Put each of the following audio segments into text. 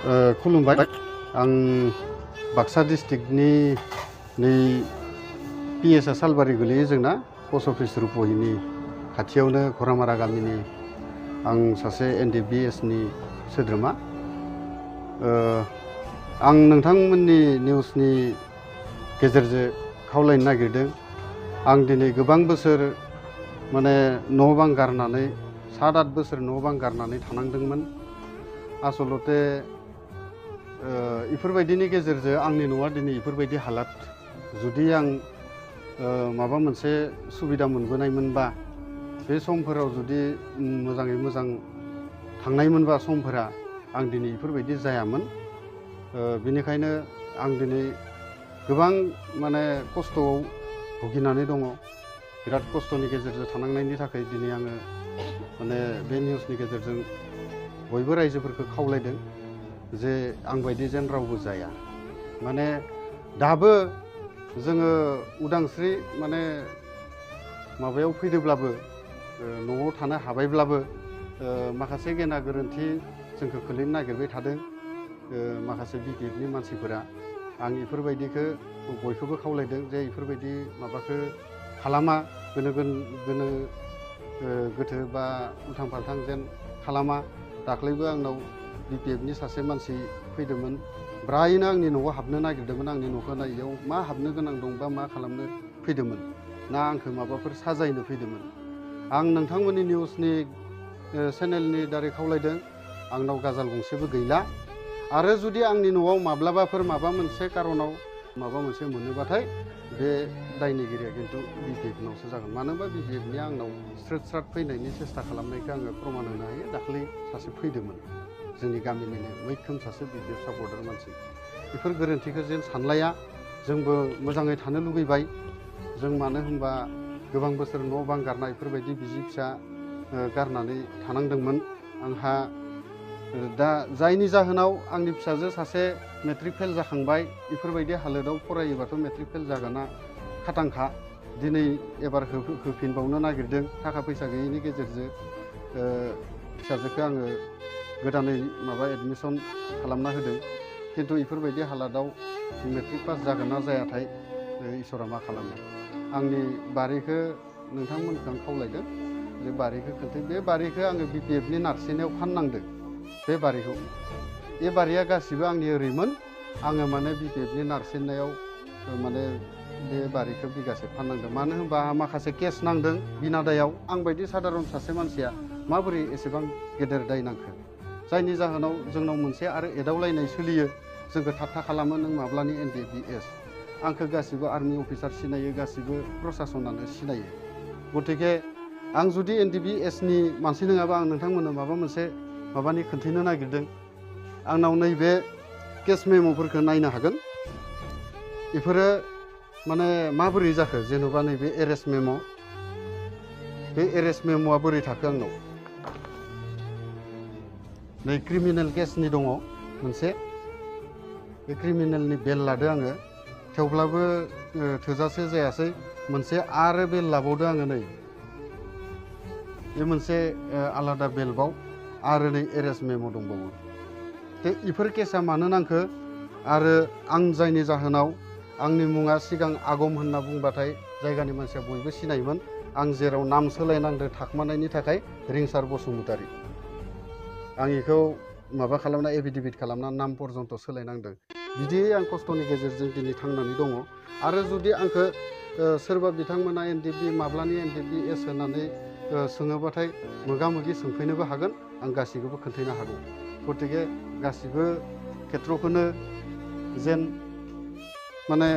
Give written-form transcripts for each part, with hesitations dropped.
खुलुमबाय आं बाक्सा डिस्ट्रिक्टनि नै पिएसआ सालबारि गोलैयो जोंना पस्ट अफिस रुपहिनि खाथियावनो घरामारा गामिनि आं सासे एनडिबिएसनि सोद्रोमा। आं नोंथांमोननि निउसनि गेजेरजों खावलायनो नागिरदों। आं दिनै गोबां बोसोर माने न' बां गारनानै 7-8 बोसोर न' बां गारनानै थानांदोंमोन। आसलते इफोरबायदिनि गेजेरजों आंनि न'आ दिनै इफोरबायदि हालात। जुदि आं माबा मोनसे सुबिदा मोनबोनायमोनबा बे समफोराव जुदि मोजाङै मोजां थांनायमोनबा समफोरा आं दिनै इफोरबायदि जायामोन। बेनिखायनो आं दिनै गोबां माने खस्थ'आव भुगिनानै दङ। बिराद खस्थ'नि गेजेरजों थानांनायनि थाखाय दिनै आङो माने बे निउसनि गेजेरजों बयबो रायजोफोरखौ खावलायदों जे आंबायदि जेन रावबो जाया। माने दाबो जोङो उदांस्रि माने माबायाव फैदोंब्लाबो न'आव थानो हाबायब्लाबो माखासे गेना गोरोन्थि जोंखौ खोलैनो नागिरबाय थादों माखासे बिपिएफनि मानसिफोरा। आं इफोरबायदिखौ बयखौबो खावलायदों जे इफोरबायदि माबाखौ खालामा, गोनो गोथो बा उल्थां फाल्थां जेन खालामा। दाख्लैबो आंनाव बिपिएफनि सासे मानसि फैदोंमोन, ब्रायैनो आंनि न'आव हाबनो नागिरदोंमोन। आंनि न'खौ नायैयाव मा हाबनो गोनां दं बा मा खालामनो फैदोंमोन ना आंखौ माबाफोर साजायनो फैदोंमोन। आं नोंथांमोननि निउसनि चेनेलनि दारै खावलायदों, आंनाव गाजाल गंसेबो गैला। आरो जुदि आंनि न'आव माब्लाबाफोर माबा मोनसे कारनाव माबा मोनसे मोनोबाथाय बे दायनिगिरिया खिन्थु बिपिएफनावसो जागोन। मानो होनबा बिपिएफनिया आंनाव स्रोद स्राद फैनायनि सेस्था खालामनायखौ आङो प्रमान होनो हायो। दाख्लै सासे फैदोंमोन, जोंनि गामिनिनो मैखोम सासे बिपिएफ सापर्टार मानसि। बेफोर गोरोन्थिखौ जेन सानलाया। जोंबो मोजाङै थानो लुगैबाय। जों मानो होनबा गोबां बोसोर न' बां गारनाय बेफोरबायदि बिसि फिसा गारनानै थानांदोंमोन। आंहा दा जायनि जाहोनाव आंनि फिसाजो सासे मेट्रिक फेल जाखांबाय। बेफोरबायदि हालोदाव फरायोबाथ' मेट्रिक फेल जागोना खाथांखा। दिनै एबार होफिनबावनो नागिरदों। थाखा फैसा गैयैनि गेजेरजों फिसाजोखौ आङो गोदानै माबा एडमिसन खालामना होदों। खिन्थु बेफोरबायदि हालादाव मेट्रिक पास जागोन ना जायाथाय इसोरा मा खालामो। आंनि बारिखौ नोंथांमोनखौ आं खावलायदों जे बारिखौ खोन्थायो। बे बारिखौ आङो बिपिएफनि नारसिननायाव फाननांदों। बे बारिखौ, बे बारिया गासिबो आंनि ओरैमोन। आङो माने बिपिएफनि नारसिननायाव माने बे बारिखौ बिगासे फाननांदों। मानो होनबा माखासे केस नांदों बिनादायाव। आंबायदि सादारन सासे मानसिया माबोरै एसेबां गेदेर दाय नांखो, जायनि जाहोनाव जोंनाव मोनसे आरो एदावलायनाय सोलियो। जोंखौ थाबथा खालामो, नों माब्लानि एनडिबिएस। आंखौ गासिबो आर्मि अफिसार सिनायो, गासिबो प्रसासनानो सिनायो। गतिके आं जुदि एनडिबिएसनि मानसि नङाबा आं नोंथांमोननो माबा मोनसे माबानि खोन्थानो नागिरदों। आंनाव नैबे केस मेम'फोरखौ नायनो हागोन। बेफोरो माने माबोरै जाखो, जेन'बा नैबे एरेस्ट मेम', बे एरेस्ट मेम'आ बोरै थाखो आंनाव। नै क्रिमिनेल केसनि दङ मोनसे। बे क्रिमिनेलनि बेल लादो आङो, थेवब्लाबो थोजासे जायासै। मोनसे आरो बेल लाबावदो आङो। नै बे मोनसे आलादा बेलबाव आरो नै एरेस्ट मेम' दंबावो। बेफोर केसा मानो नांखो, आरो आं जायनि जाहोनाव आंनि मुङा सिगां आगम होनना बुंबाथाय जायगानि मानसिया बयबो सिनायोमोन। आं जेराव नाम सोलायनांदो थाखोमानायनि थाखाय रिंसार बसुमतारी। आं बेखौ माबा खालामना एफिडेभिट खालामना नाम पर्यन्त सोलायनांदों। बिदि आं खस्थ'नि गेजेरजों दिनै थांनानै दङ। आरो जुदि आंखौ सोरबा बिथांमोना एनडिबि माब्लानि एनडिबिएस होननानै सोङोबाथाय मोगा मोगि सोंफैनोबो हागोन। आं गासैखौबो खोन्थानो हागौ। गतिके गासिबो खेत्र'खौनो जेन माने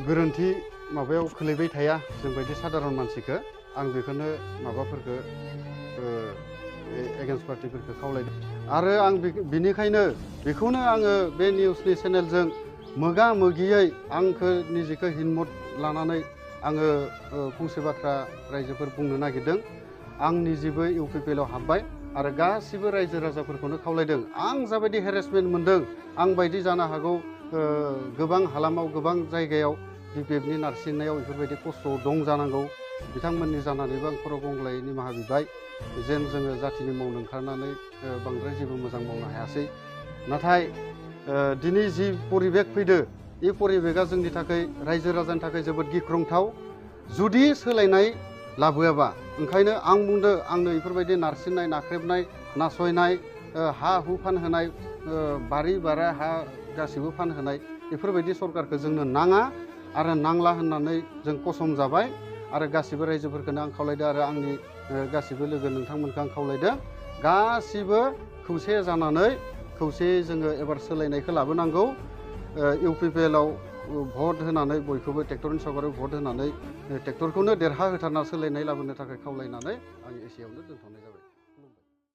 गोरोन्थि माबायाव खोलैबाय थाया जोंबायदि सादारन मानसिखौ। आं बेखौनो माबाफोरखौ एगेन्स्ट पार्टिफोरखौ खावलायदों। आरो आं बेनिखायनो बेखौनो आङो बे निउसनि चेनेलजों मोगा मोगियै आंखौ निजेखौ हिम्मत लानानै आङो फंसे बाथ्रा रायजोफोर बुंनो नागिरदों। आं निजेबो इउपिपिएलआव हाबबाय आरो गासिबो रायजो राजाफोरखौनो खावलायदों। आं जाबायदि हेरेसमेन्ट मोन्दों, आं बायदि जानो हागौ गोबां हालामाव गोबां जायगायाव बिपिएफनि नारसिननायाव बेफोरबायदि खस्थ'आव दं जानांगौ। बिथांमोननि जानानैबो आं खर' गंग्लायै निमाहा बिबाय। जेन जोङो जाथिनि मावनो ओंखारनानै बांद्राय जेबो मोजां मावनो हायासै। नाथाय दिनै जि परिबेक फैदो बे परिबेकआ जोंनि थाखाय रायजो राजानि थाखाय जोबोद गिख्रंथाव जुदि सोलायनाय लाबोआबा ओंखायनो आं बुंदो आंनो बेफोरबायदि नारसिननाय नाख्रेबनाय नासयनाय हा हु फानहोनाय बारि बारा हा गासिबो फानहोनाय बेफोरबायदि सरकारखौ जोंनो नाङा आरो नांला होननानै जों कसम जाबाय आरो गासिबो रायजोफोरखौनो आं खावलायदों आरो आंनि गासिबो लोगो नोंथांमोनखौ आं खावलायदों गासिबो खौसे जानानै खौसेयै जोङो एबार सोलायनायखौ लाबोनांगौ UPPL आव भट होनानै बयखौबो ट्रेक्टरनि सरकाराव भट होनानै ट्रेक्टरखौनो देरहा होथारना सोलायनाय लाबोनो थाखाय खावलायनानै आं एसेयावनो दोनथ'नाय जाबाय।